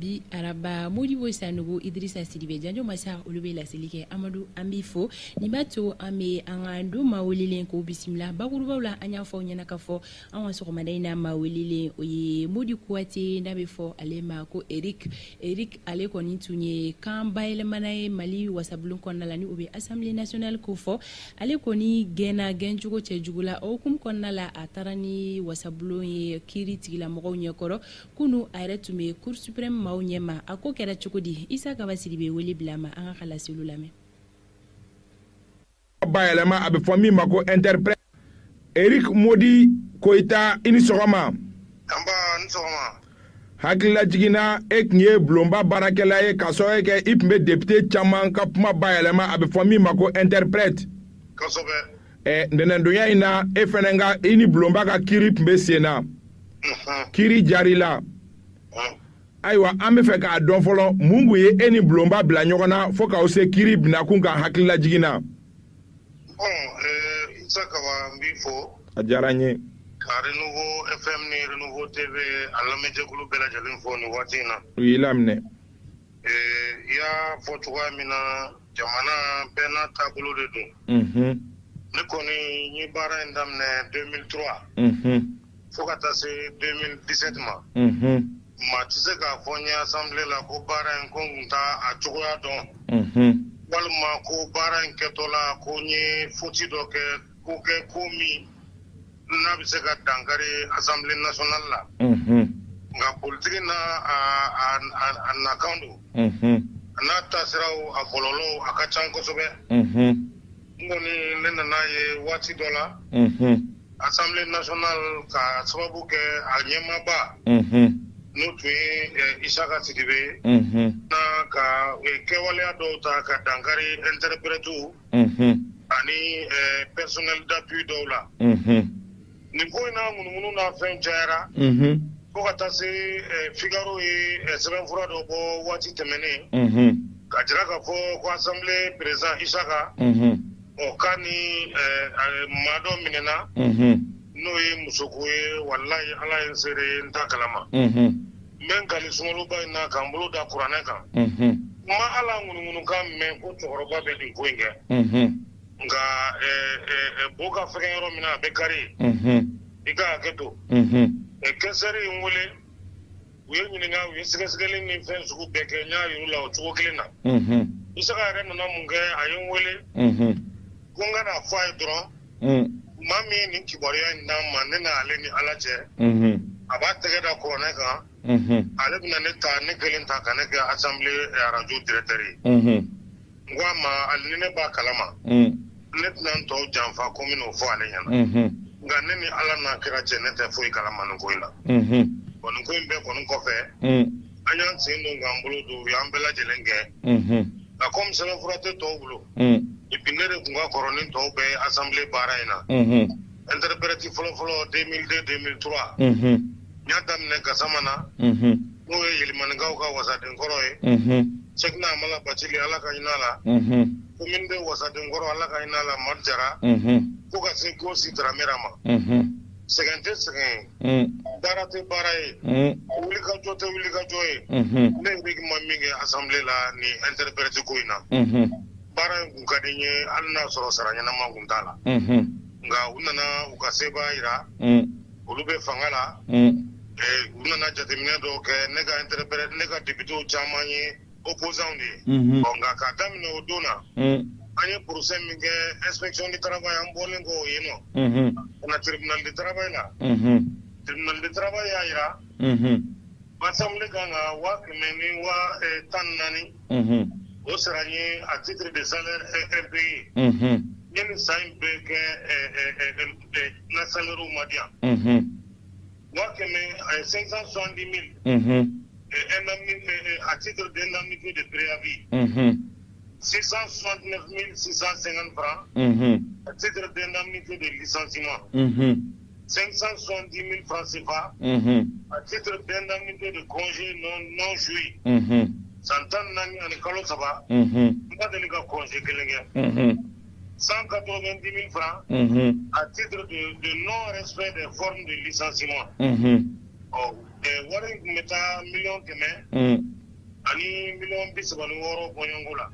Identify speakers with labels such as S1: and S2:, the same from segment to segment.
S1: Bi araba, Modibo Sanogo, Idrissa Sidibe, Janjo Masa, olu bɛ laseli kɛ. Amadu, an b'i fo. Nin b'a to an bɛ an ka don maa welelen k'o bisimila. Bakurubaw la, an y'a fɔ aw ɲɛna k'a fɔ an ka sɔgɔmada in na, maa welelen, o ye Modi Kuyate, n'a bɛ fɔ ale ma ko Eric. Eric, ale kɔni tun ye kan bayɛlɛmana ye Mali wasabulon kɔnɔna la, ni o bɛ Assemblée nationale ko fɔ. Ale kɔni gɛnna gɛncogo cɛjugu la. O hukumu kɔnɔna la, a taara ni wasabulon ye kiiri tigilamɔgɔw ɲɛkɔrɔ. Kunu, a yɛrɛ tun bɛ Cour suprême maaw ɲɛma. A ko kɛra cogo di? Isa Kaba Sidibe wele bila a ma. An ka laseliw lamɛn.
S2: Bayɛlɛma, a bɛ fɔ min ma ko interprète, Eric Modi Koyita, i ni sɔgɔma.
S3: Nba, ni sɔgɔma.
S2: Hakilila jiginna, e tun ye bulonba baarakɛla ye, k'a sababu kɛ i tun bɛ député caman ka kuma bayɛlɛma, a bɛ fɔ min ma ko interprète.
S3: Kosɛbɛ.
S2: Ntɛnɛndonya in na, e fɛnɛ ka i ni bulonba ka kiiri tun bɛ sen na. Kiiri jar'i la. Ayiwa, an bɛ fɛ k'a dɔn fɔlɔ, mun kun ye e ni bulonba bila ɲɔgɔn na fo k'aw se kiiri binakun kan hakilila jigin na?
S3: Bon, Isa Kaba, n b'i fo.
S2: A diyara n ye.
S3: Ka Renouveau FM ni Renouveau TV a lamɛnjɛkulu bɛɛ lajɛlen fo nin waati in na.
S2: U y'i laminɛ.
S3: I y'a fɔ cogoya min na, jamana bɛɛ n'a taabolo de don. Ne kɔni n ye baara in daminɛ 2003 fo ka taa se 2017 ma. Maa tɛ se k'a fɔ n ye assemblée la ko baara in ko n tun t'a a cogoya dɔn, walima ko baara in kɛtɔ la ko n ye faute dɔ kɛ, ko kɛ ko min n'a bɛ se ka dankari Assemblée nationale la. Nka politiki n'a a nakan don, a n'a taasiraw, a kɔlɔlɔw a ka ca kosɛbɛ. N kɔni ne nana ye waati dɔ la, Assemblée nationale ka sababu kɛ a ɲɛmaaba, n'o tun ye Isaka Sidibe, na ka kɛwaleya dɔw ta ka dankari interprètes ani personnel d'appui dɔw la. Nin ko in n'a ŋunuŋunu n'a fɛn cayara fo ka taa se Figaro ye sɛbɛnfura dɔ bɔ waati tɛmɛnen ka jira k'a fɔ ko assemblée président Isaka ɔ k'a ni maa dɔ minɛna, n'o ye musoko ye. Walayi, Ala ye n seere, n t'a kalama. N bɛ n kali sunkaloba in na, k'an bolo da kuranɛ kan, n ma ala ŋunuŋunukan mɛn ko cɛkɔrɔba bɛ nin ko in kɛ. Nka bo ka fɛgɛn yɔrɔ min na, a bɛ kari. I ka hakɛ to. Questeur ye n wele, u ye ɲininka, u ye sɛgɛsɛgɛli ni fɛn sugu bɛɛ kɛ. N y'a yir'u la o cogo kelen na. Isaka yɛrɛ nana mun kɛ? A ye n wele ko n ka n'a fɔ a ye dɔrɔn, maa min ye nin kibaruya in d'an ma, ne n'ale ni Ala cɛ, a b'a tɛgɛ da kuranɛ kan, ale bɛna ne ta, ne kelen ta ka ne kɛ assemblée radio directeur ye. N ko a ma, hali ni ne b'a kalama, ne tɛna n tɔw janfa ko n bɛn'o fɔ ale ɲɛna. Nka ne ni Ala n'a kira cɛ, ne tɛ foyi kalama nin ko in na. Bon, nin ko in bɛɛ kɔni kɔfɛ, an y'an sen don k'an bolo don, u y'an bɛɛ lajɛlen kɛ. Nka komi sɛbɛnfura tɛ tɔw bolo, et puis ne de tun ka kɔrɔ ni tɔw bɛɛ ye assemblée baara in na, interprète fɔlɔ-fɔlɔ 2002 2003, n y'a daminɛ Gasama na, n'o ye Yelimanikaw ka wasaden kɔrɔ ye, Sɛkina Amala Bacili, Ala ka hinɛ a la, commune de wasaden kɔrɔ, Ala ka hinɛ a la, Madu Jara, fo ka se Gosi Daramera ma. Sɛgɛn tɛ sɛgɛn ye, baara tɛ baara ye, wulikajɔ tɛ wulikajɔ ye. Ne yɛrɛ ma min kɛ assemblée la ni interprète ko in na, baara in kun ka di n ye, hali n'a sɔrɔ sara ɲɛnama kun t'a la. Nka u nana u ka sebaya jira, olu bɛ fanga la, u nana jateminɛ dɔw kɛ. Ne ka interprète, ne ka député caman ye opposant de ye. Ɔ, nka k'a daminɛ o don na, an ye procès min kɛ inspection du travail, an bɔlen kɔ o yen nɔ ka na tribunal du travail la, tribunal du travail y'a jira assemblée kan ka 114 000, o sara n ye à titre de salaire impayé. N ye nin san in bɛɛ kɛ, n ka salaire ma di yan. 100 570 000 à titre d'indemnité de préavis, 669 650 francs à titre d'indemnité de licenciement, 570 000 francs CFA à titre d'indemnité de congé non joui. San 14 ani kalo 3, n ma deli ka congé kelen kɛ. 190 000 francs à titre de non-respect des formes de licenciement. Ɔ, wari in tun bɛ taa 100 000. ani 36 millions bɔɲɔgɔnko la.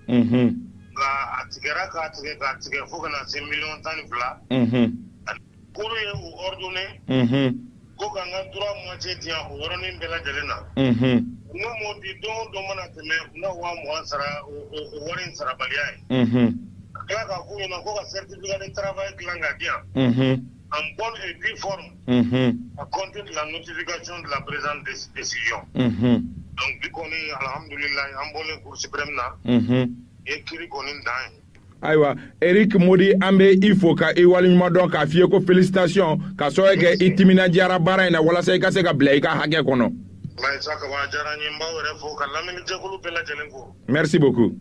S3: Nka a tigɛra k'a tigɛ k'a tigɛ fo ka na se 12 millions. Cour ye u ordonné ko ka n ka droit moitié di yan o yɔrɔnin bɛɛ lajɛlen na. N'u m'o di, don o don mana tɛmɛ, u na 20 000 sara o wari in sarabaliya ye. Ka tila k'a f'u ɲɛna ko ka certificat de travail dilan k'a di yan en bonne et due forme à compter de la notification de la présente décision. Donc bi kɔni, alhamdulilayi, an bɔlen Cour suprême na, ye kiiri kɔni dan ye.
S2: Ayiwa, Eric Modi, an bɛ i fo ka i waleɲuman dɔn, k'a f'i ye ko félicitation, ka sababu kɛ i timinandiyara baara in na walasa i ka se ka bila i ka hakɛ kɔnɔ.
S3: Isa Kaba, a diyara n ye, n b'aw yɛrɛ fo ka lamɛnni jɛkulu bɛɛ lajɛlen fo.
S2: Merci beaucoup.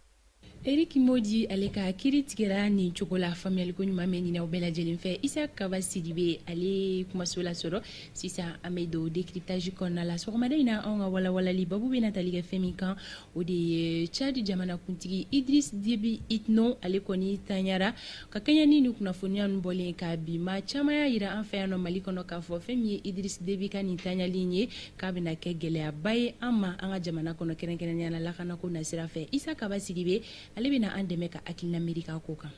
S1: Eric Modi, ale ka kiiri tigɛra nin cogo la. Faamuyaliko ɲuman bɛ ɲini aw bɛɛ lajɛlen fɛ. Isa Kaba Sidibe, ale kumaso la sɔrɔ sisan, an bɛ don décryptage kɔnɔna la. Sɔgɔmada in na, anw ka walawalali babu bɛna tali kɛ fɛn min kan, o de ye Tchad jamanakuntigi Idriss Déby Itno, ale kɔni tanyara ka kɛɲɛ ni nin kunnafoniya ninnu bɔlen ka bi. Maa caman y'a yira an fɛ yan nɔ Mali kɔnɔ k'a fɔ fɛn min ye Idriss Déby ka nin tanyali in ye, k'a bɛna kɛ gɛlɛyaba ye an ma an ka jamana kɔnɔ, kɛrɛnkɛrɛnnenya la lakanako nasira fɛ. Isa Kaba Sidibe, ale bɛna an dɛmɛ ka hakilina miiri k'a ko kan.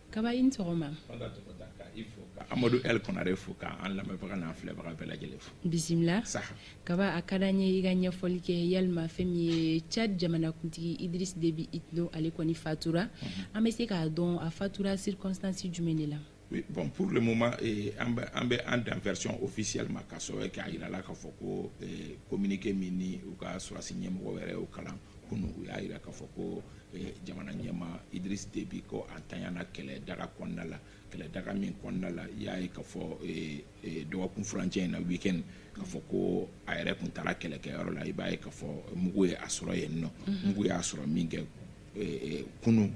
S1: Kaba, i ni sɔgɔma.
S2: Amadu El Konare fo, k'an lamɛnbaga n'an filɛbaga bɛɛ lajɛlen fo.
S1: Bisimila.
S2: Saha.
S1: Kaba, a ka d'an ye i ka ɲɛfɔli kɛ yalima fɛn min ye Tchad jamanakuntigi Idriss Déby Itno, ale kɔni fatura, an bɛ se k'a dɔn a fatura circonstance jumɛn de la?
S2: Oui, bon, pour le moment, an bɛ an dan version officielle ma, ka sababu kɛ a yirala k'a fɔ ko communiqué min ni u ka sɔrɔdasi ɲɛmɔgɔ yɛrɛ y'o kalan kunun, u y'a yira k'a fɔ ko jamana ɲɛma Idriss Déby, ko a tanyana kɛlɛ daga kɔnɔna la, kɛlɛ daga min kɔnɔna la, i y'a ye k'a fɔ dɔgɔkun furancɛ in na, week-end, k'a fɔ ko a yɛrɛ tun taara kɛlɛkɛyɔrɔ la. I b'a ye k'a fɔ mugu ye a sɔrɔ yen nɔ, mugu y'a sɔrɔ min kɛ kunun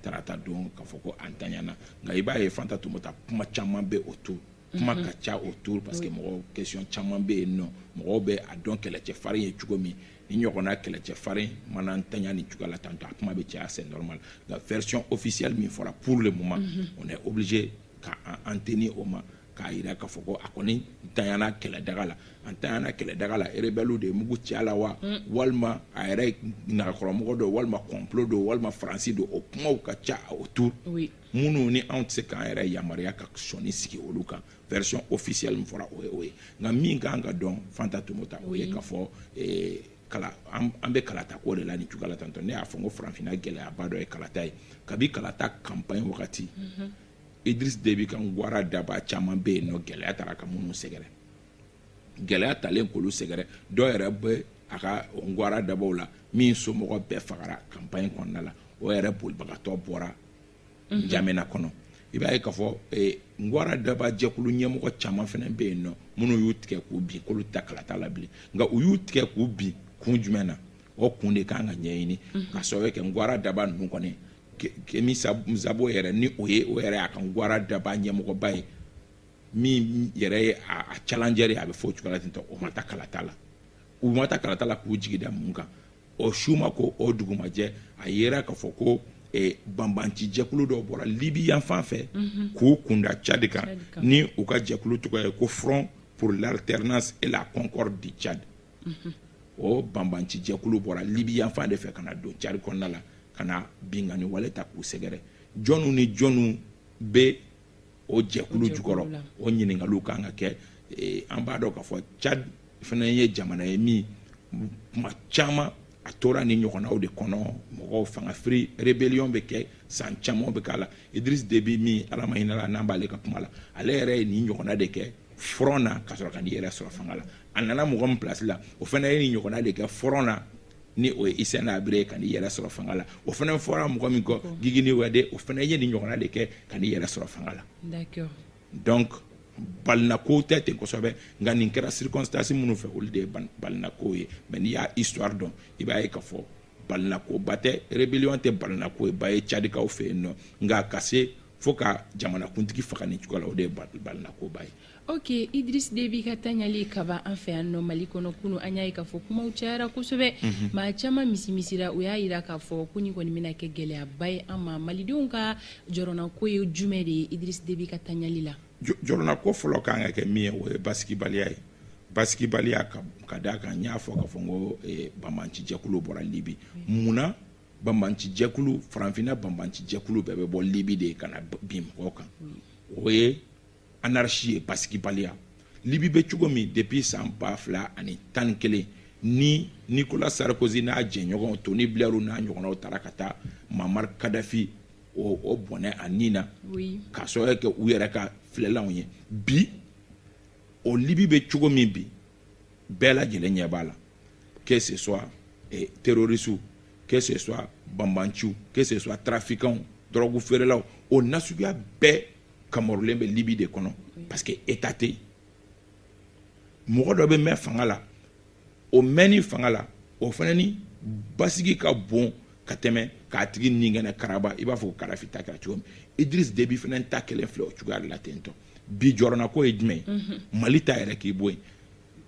S2: tarata don, k'a fɔ ko an tanyana. Nka i b'a ye, Fanta Tumota, kuma caman bɛ autour, kuma ka ca autour, parce que mɔgɔw, question caman bɛ yen nɔ. Mɔgɔw bɛ a dɔn kɛlɛcɛ farin ye cogo min, ni ɲɔgɔnna kɛlɛcɛ farin mana ntanya nin cogoya la tantôt, a kuma bɛ caya, c'est normal. Nka version officielle min fɔra pour le moment, on est obligé ka an tenir o ma, k'a yira k'a fɔ ko a kɔni ntanyana kɛlɛdaga la. A ntanyana kɛlɛdaga la, rebelle de ye mugu ci a la wa, walima a yɛrɛ nagakɔrɔmɔgɔ don, walima complot don, walima Faransi don, o kumaw ka ca autour, minnu ni anw tɛ se k'an yɛrɛ yamaruya ka sɔnni sigi olu kan. Version officielle min fɔra, o ye o ye. Nka min kan ka dɔn, Fanta Tumota, o ye k'a fɔ kala an bɛ kalata ko de la nin cogoya la tantôt. Ne y'a fɔ n ko farafinna gɛlɛyaba dɔ ye kalata ye. Kabi kalata campagne wagati, Idriss Déby ka ngwara daba caman bɛ yen nɔ, gɛlɛya taara ka minnu sɛgɛrɛ. Gɛlɛya talen k'olu sɛgɛrɛ, dɔw yɛrɛ bɛ a ka ngwara dabaw la min somɔgɔ bɛɛ fagara campagne kɔnɔna la, o yɛrɛ bolibagatɔ bɔra N'Djamena kɔnɔ. I b'a ye k'a fɔ ngwara daba jɛkulu ɲɛmɔgɔ caman fana bɛ yen nɔ minnu y'u tigɛ k'u bin k'olu ta kalata la bilen. Nka u y'u tigɛ k'u bin kun jumɛn na? O kun de kan ka ɲɛɲini, ka sababu kɛ ngwara daba ninnu kɔni, Kemi Zabo yɛrɛ ni o ye, o yɛrɛ y'a ka ngwara daba ɲɛmɔgɔba ye, min yɛrɛ ye a challenger ye, a bɛ fɔ o cogoya la ten tɔ, o ma taa kalata la. U ma taa kalata la k'u jigi da mun kan? O su ma ko o dugu ma jɛ, a yera k'a fɔ ko banbanci jɛkulu dɔw bɔra Libi yan fan fɛ k'u kunda Tchad kan, ni u ka jɛkulu tɔgɔ ye ko Front pour l'alternance et la concorde du Tchad. O banbanci jɛkulu bɔra Libi yan fan de fɛ ka na don Tchad kɔnɔna la, ka na binkanni wale ta k'u sɛgɛrɛ. Jɔnw ni jɔnw bɛ o jɛkulu jukɔrɔ, o ɲininkaliw kan ka kɛ. An b'a dɔn k'a fɔ Tchad fana ye jamana ye min kuma caman a tora ni ɲɔgɔnnaw de kɔnɔ, mɔgɔw fanga firi, rébellion bɛ kɛ, san caman bɛ k'a la. Idriss Déby min, Ala ma hinɛ la, n'an b'ale ka kuma la, ale yɛrɛ ye nin ɲɔgɔnna de kɛ front na ka sɔrɔ ka n'i yɛrɛ sɔrɔ fanga la. A nana mɔgɔ min place la, o fana ye nin ɲɔgɔnna de kɛ front na, ni o ye Hissène Habré, ka n'i yɛrɛ sɔrɔ fanga la. O fana fɔra mɔgɔ min kɔ, Giguini Wade, o fana ye nin ɲɔgɔnna de kɛ ka n'i yɛrɛ sɔrɔ fanga la. Donc balinako tɛ ten kosɛbɛ, nka nin kɛra circonstance minnu fɛ, olu de ye balinako ye. Mais n'i y'a histoire dɔn, i b'a ye k'a fɔ balinakoba tɛ, rébellion tɛ balinako ye ba ye Tchadikaw fɛ yen nɔ. Nka ka se Fo ka jamanakuntigi faga nin cogoya la, o de ye balinakoba ye.
S1: Ok, Idriss Déby ka taɲali ka ban an fɛ yan nɔ Mali kɔnɔ, kunu an y'a ye k'a fɔ kumaw cayara kosɛbɛ. Maa caman misimisira, u y'a yira k'a fɔ ko nin kɔni bɛna kɛ gɛlɛyaba ye an ma. Malidenw ka jɔrɔnako ye jumɛn de ye Idriss Déby ka taɲali la?
S2: Jɔrɔnako fɔlɔ kan ka kɛ min ye, o ye basigibaliya ye. Basigibaliya ka d'a kan, n y'a fɔ k'a fɔ n ko banbancijɛkulu bɔra Libi. Munna banbancijɛkulu, farafinna banbancijɛkulu bɛɛ bɛ bɔ Libi de ka na bin mɔgɔw kan? O ye anarchie ye, basigibaliya. Libi bɛ cogo min depuis san 2011 ni Nicolas Sarkozy n'a jɛɲɔgɔnw, Tony Blair n'a ɲɔgɔnnaw, taara ka taa Muammar Kadhafi o bɔnɛ a nin na, k'a sababu kɛ u yɛrɛ ka filɛlanw ye. Bi o Libi bɛ cogo min bi, bɛɛ lajɛlen ɲɛ b'a la, que ce soit terroristes, que ce soit banbanciw, que ce soit trafiquants, drogue feerelaw, o nasuguya bɛɛ kamarulen bɛ Libi de kɔnɔ, parce que état tɛ yen. Mɔgɔ dɔ bɛ mɛn fanga la, o mɛnni fanga la, o fana ni basigi ka bon ka tɛmɛ k'a tigi ni kɛnɛ karaba, i b'a fɔ ko Kadafi ta kɛra cogo min. Idriss Déby fana ta kelen filɛ o cogoya de la ten tɔ. Bi jɔrɔnako ye jumɛn ye? Mali ta yɛrɛ k'i bɔ yen,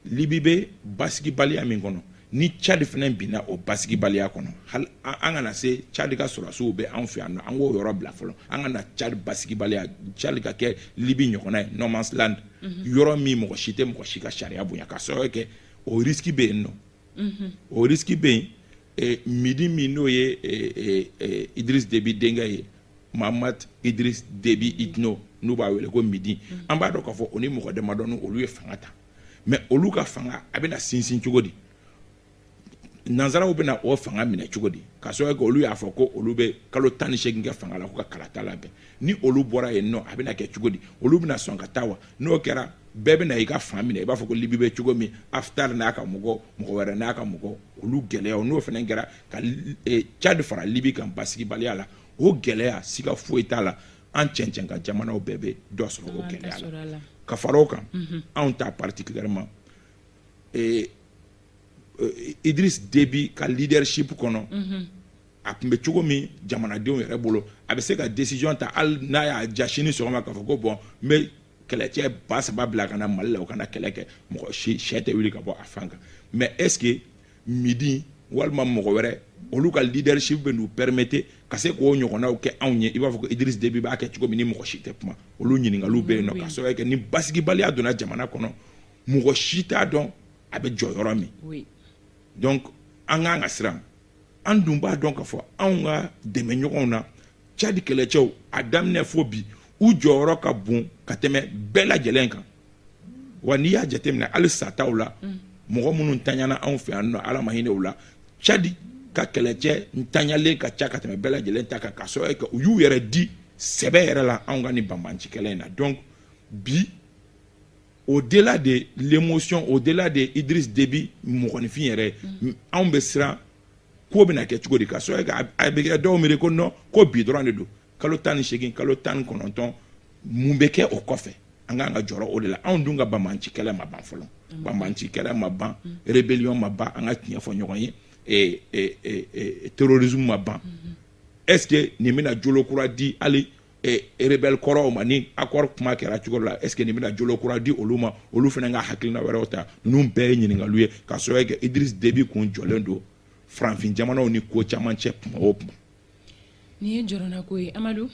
S2: Libi bɛ basigibaliya min kɔnɔ, ni Tchad fana binna o basigibaliya kɔnɔ, hali an kana se Tchad ka sɔrɔdasiw bɛ anw fɛ yan nɔ, an k'o yɔrɔ bila fɔlɔ, an ka na Tchad basigibaliya, Tchad ka kɛ Libi ɲɔgɔnna ye, no man's land, yɔrɔ min mɔgɔ si tɛ mɔgɔ si ka sariya bonya, ka sababu kɛ o risque bɛ yen nɔ. O risque bɛ yen. Midi min n'o ye Idriss Déby denkɛ ye, Mahamat Idriss Déby Itno, n'u b'a wele ko Midi, an b'a dɔn k'a fɔ o ni mɔgɔ damadɔni olu ye fanga ta, mais olu ka fanga a bɛna sinsin cogo di? Nanzaraw bɛna o fanga minɛ cogo di? Ka sababu kɛ olu y'a fɔ ko olu bɛ kalo 18 kɛ fanga la, ko ka kalata labɛn. Ni olu bɔra yen nɔ, a bɛna kɛ cogo di? Olu bɛna sɔn ka taa wa? N'o kɛra, bɛɛ bɛna i ka fan minɛ, i b'a fɔ ko Libi bɛ cogo min, Haftar n'a ka mɔgɔ, mɔgɔ wɛrɛ n'a ka mɔgɔ, olu gɛlɛyaw. N'o fana kɛra ka Tchad fara Libi kan basigibaliya la, o gɛlɛya siga foyi t'a la, an cɛncɛn ka jamanaw bɛɛ bɛ dɔ sɔrɔ o gɛlɛya la. Ka fara o kan, anw ta particulièrement, Idriss Déby ka leadership kɔnɔ, a tun bɛ cogo min jamanadenw yɛrɛ bolo, a bɛ se ka décision ta hali n'a y'a ja sini sɔgɔma k'a fɔ ko bon, n bɛ kɛlɛcɛ 3000 bila ka na Mali la, u kana kɛlɛ kɛ, mɔgɔ si sɛ tɛ wuli ka bɔ a fan kan. Mais est ce que Midi walima mɔgɔ wɛrɛ, olu ka leadership bɛ n'u permettre ka se k'o ɲɔgɔnnaw kɛ anw ye, i b'a fɔ ko Idriss Déby b'a kɛ cogo min, ni mɔgɔ si tɛ kuma? Olu ɲininkaliw bɛ yen nɔ, ka sababu kɛ ni basigibaliya donna jamana kɔnɔ, mɔgɔ si t'a dɔn a bɛ jɔ yɔrɔ min. Donc an k'an ka siran. An dun b'a dɔn k'a fɔ anw ka dɛmɛɲɔgɔnw na, Tchad kɛlɛcɛw, a daminɛ fo bi, u jɔyɔrɔ ka bon ka tɛmɛ bɛɛ lajɛlen kan. Wa n'i y'a jateminɛ hali sataw la, mɔgɔ minnu tanyana anw fɛ yan nɔ, Ala ma hinɛ u la, Tchad ka kɛlɛcɛ ntanyalen ka ca ka tɛmɛ bɛɛ lajɛlen ta kan, ka sababu kɛ u y'u yɛrɛ di sɛbɛ yɛrɛ la anw ka nin banbanci kɛlɛ in na. Donc bi, au-delà de l'émotion, au-delà de Idriss Déby mɔgɔninfin yɛrɛ, anw bɛ siran ko bɛna kɛ cogo di, ka sababu kɛ a bɛ kɛ dɔw miiri ko non, ko bi dɔrɔn de don, kalo 18, kalo 19, mun bɛ kɛ o kɔfɛ? An k'an ka jɔrɔ o de la. Anw dun ka banbanci kɛlɛ ma ban fɔlɔ, banbanci kɛlɛ ma ban, rébellion ma ban, an ka tiɲɛ fɔ ɲɔgɔn ye, terrorisme ma ban. Est ce que nin bɛna jolo kura di hali rebelle kɔrɔw ma? Ni accord kuma kɛra cogo la, est ce que nin bɛna jolo kura di olu ma, olu fana ka hakilina wɛrɛw ta? Ninnu bɛɛ ye ɲininkaliw ye, ka sababu kɛ Idriss Déby kun jɔlen don farafin jamanaw ni ko caman cɛ kuma o kuma.
S1: Nin ye jɔrɔnako ye, Amadu.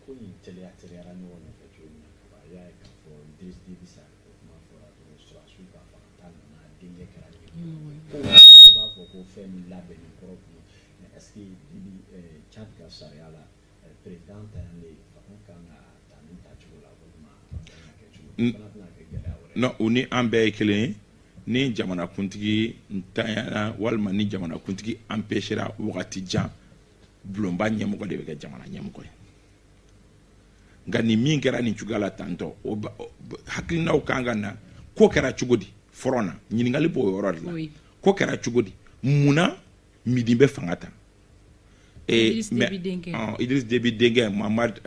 S4: Ko nin teliya teliyara ɲɔgɔn nɔfɛ cogo min na kaban, i y'a ye k'a fɔ Idriss Déby sa o kuma fɔra dɔrɔn, sɔrɔdasiw ka fanga ta nana, denkɛ kɛra ɲɛmɔgɔ ye, ko i b'a fɔ ko fɛn min labɛnnen kɔrɔ kun. Mais est ce que Déby, Tchad ka sariya la, président tanyalen, fanga kan ka ta nin tacogo la walima a kan ka kɛ cogo di? O fana tɛna kɛ gɛlɛya wɛrɛ ye?
S2: Non, u ni an bɛɛ ye kelen ye. Ni jamanakuntigi ntanyana walima ni jamanakuntigi empêchera wagati jan, bulonba ɲɛmɔgɔ de bɛ kɛ jamana ɲɛmɔgɔ ye. Nka nin min kɛra nin cogoya la tantɔ, o hakilinaw kan ka na, ko kɛra cogo di front na? Ɲininkali b'o yɔrɔ de la. Ko kɛra cogo di? Munna Midi bɛ fanga ta?
S1: Idriss Déby denkɛ.
S2: Idriss Déby denkɛ, Mahamat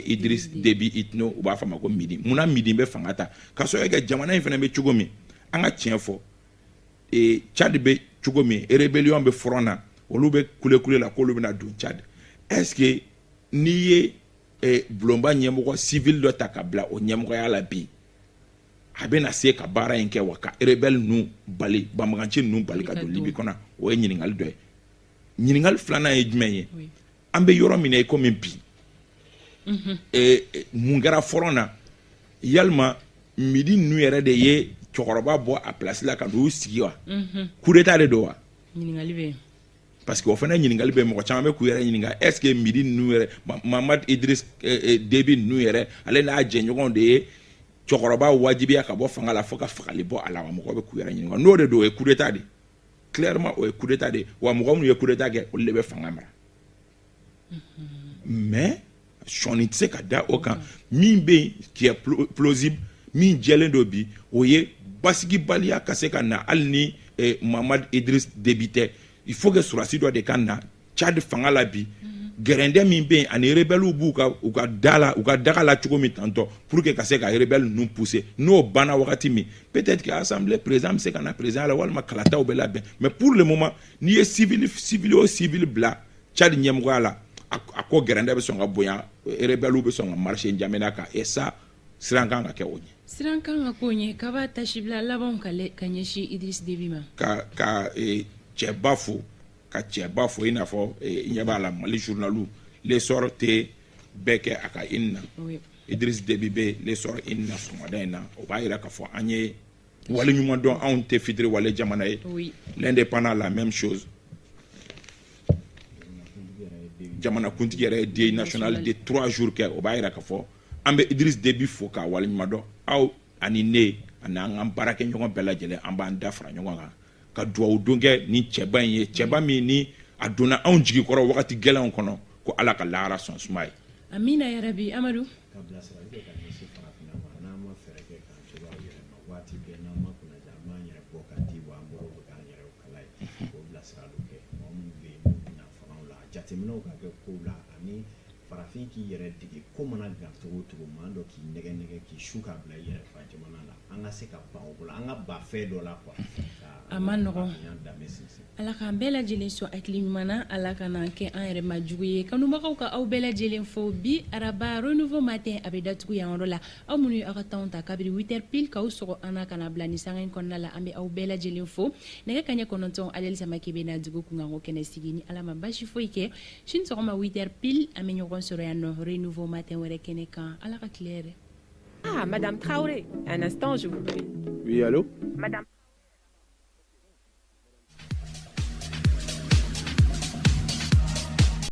S2: Idriss Déby Itno, u b'a fɔ a ma ko Midi. Munna Midi bɛ fanga ta? Ka sɔrɔ kɛ jamana in fana bɛ cogo min, an ka tiɲɛ fɔ, Tchad bɛ cogo min, rébellion bɛ front na, olu bɛ kule kule la k'olu bɛna don Tchad. Est ce que n'i ye Bulonba ɲɛmɔgɔ civil dɔ ta ka bila o ɲɛmɔgɔya la bi, a bɛna se ka baara in kɛ wa, ka rebelle ninnu bali, banbaganci ninnu bali ka don Libi kɔnɔ? O ye ɲininkali dɔ ye. Ɲininkali filanan ye jumɛn ye? An bɛ yɔrɔ min na i komi bi, mun kɛra front na? Yalima midi ninnu yɛrɛ de ye cɛkɔrɔba bɔ a place la ka n'u sigi wa? Coup d'état de don wa?
S1: Ɲininkali bɛ yen.
S2: Parce que o fana ɲininkali bɛ, mɔgɔ caman bɛ k'u yɛrɛ ɲininka: est ce que midi ninnu yɛrɛ, Mahamad Idriss Déby ninnu yɛrɛ, ale n'a jɛɲɔgɔnw de ye cɛkɔrɔba wajibiya ka bɔ fanga la fo ka fagali bɔ a la wa? Mɔgɔ bɛ k'u yɛrɛ ɲininka. N'o de don, o ye coup d'état de, clairement o ye coup d'état de. Wa mɔgɔ minnu ye coup d'état kɛ, olu de bɛ fanga mara. Mais sɔnni tɛ se ka da o kan. Min bɛ yen qui est plausible, min jɛlen don bi, o ye basigibaliya ka se ka na. Hali ni Mahamad Idriss Déby tɛ, il faut que sɔrɔdasi dɔ de ka na Tchad fanga la bi. Gɛrɛndɛ min bɛ yen ani rebelles b'u ka u ka da la, u ka daga la cogo min tantɔ, pour que ka se ka rebelles ninnu pousser, n'o banna wagati min, peut-être que assemblée, président bɛ se ka na président la, walima kalataw bɛ labɛn. Mais pour le moment, n'i ye civil, civil o civil bila Tchad ɲɛmɔgɔya la, a ko gɛrɛndɛ bɛ sɔn ka bonya, rebelles bɛ sɔn ka marcher N'Djamena kan. Et ça, siran kan ka kɛ o ɲɛ.
S1: Siran kan ka k'o ɲɛ. Kaba, tasibila labanw ka ɲɛsin Idriss Déby ma.
S2: Ka cɛba fo, ka cɛba fo, i n'a fɔ i ɲɛ b'a la, Mali journalu, L'Essor tɛ bɛɛ kɛ a ka une na. Idriss Déby bɛ L'Essor une na sɔgɔmada in na. O b'a yira k'a fɔ an ye waleɲuman dɔn, anw tɛ fitiri wale jamana ye. L'Indépendant, la même chose. Jamanakuntigi yɛrɛ ye deuil national de 3 jours kɛ. O b'a yira k'a fɔ an bɛ Idriss Déby fo k'a waleɲuman dɔn. Aw ani ne ani an ka baarakɛɲɔgɔn bɛɛ lajɛlen, an b'an da fara ɲɔgɔn kan ka duwawu don kɛ ni cɛba in ye, cɛba min ni a donna anw jigi kɔrɔ wagati gɛlɛnw kɔnɔ, ko Ala ka lahara sɔn suma ye.
S1: Amina yarabi. Amadu.
S4: Ka bilasirali kɛ ka ɲɛsin farafinna ma, n'an ma fɛɛrɛ kɛ k'an cogoyaw yɛlɛma, waati bɛɛ n'an ma kunnaja, an b'an yɛrɛ bɔ ka di wa an bolo bɛ k'an yɛrɛ kala ye. K'o bilasiraliw kɛ mɔgɔ minnu bɛ yen n'u bɛna fangaw la, jateminɛw ka kɛ kow la, ani farafin k'i yɛrɛ dege ko mana gan cogo o cogo, maa dɔ k'i nɛgɛ nɛgɛ k'i su k'a bila i yɛrɛ fa jamana la. An ka se ka ban o bolo, an ka ba fɛn dɔ la quoi.
S1: A ma nɔgɔn. Ala k'an bɛɛ lajɛlen sɔn hakili ɲuman na, Ala ka n'an kɛ an yɛrɛ ma jugu ye. Kanubagaw, ka aw bɛɛ lajɛlen fo. Bi araba, Renouveau Matin a bɛ datugu yan yɔrɔ la. Aw minnu ye aw ka temps ta kabini 8 heures pile k'aw sɔgɔ an na ka na bila ni sanga in kɔnɔna la, an bɛ aw bɛɛ lajɛlen fo. Nɛgɛ kaɲɛ 9, Adel Samake bɛ na dugu kunkanko kɛnɛ sigi. Ni Ala ma basi foyi kɛ, sini sɔgɔma 8 heures pile, an bɛ ɲɔgɔn sɔrɔ yan nɔ, Renouveau Matin wɛrɛ kɛnɛ kan. Ala ka tile yɛrɛ.
S5: Ah, Madame Traoré, un instant, je vous prie.
S6: Oui, allô.
S5: Madame